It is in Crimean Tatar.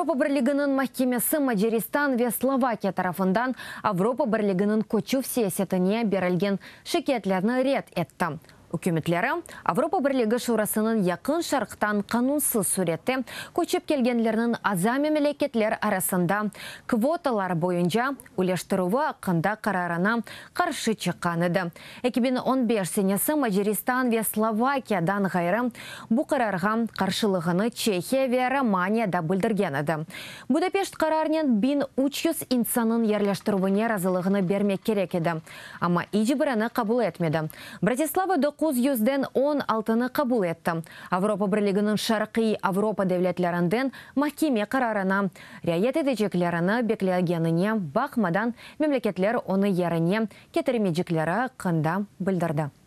Avropa Birliginiñ mahkemesi Macaristan ve Slovakiya tarafından Avropa Birliginiñ köçüv siyasetine berilgen şikâyetlerni red etti. Ükümtleri, Avropa Birligi Şurasınıñ Yaqın Şarqtan qanunsız sürette köçip kelgenlerniñ aza memleketler arasında kvotalar boyunca üleştirüvi aqqında qararına qarşı çıqqan edi. 2015 senesi Macaristan ve Slovakiyadan ğayrı, bu qararğa qarşılığını Çehiya ve Romaniya da bildirgen edi. Budapeşt qararnen 1300 insannıñ yerleştirüvine razılığını bermek kerek edi, amma iç birini qabul etmedi. Bratislava 900-den 16-nı qabul etti. Avropa Birliginiñ şarqiy Avropa devletlerinden mahkeme qararına riayet eteceklerini beklegenine baqmadan, memleketler onı yerine ketirmeycekleri aqqında bildirdi.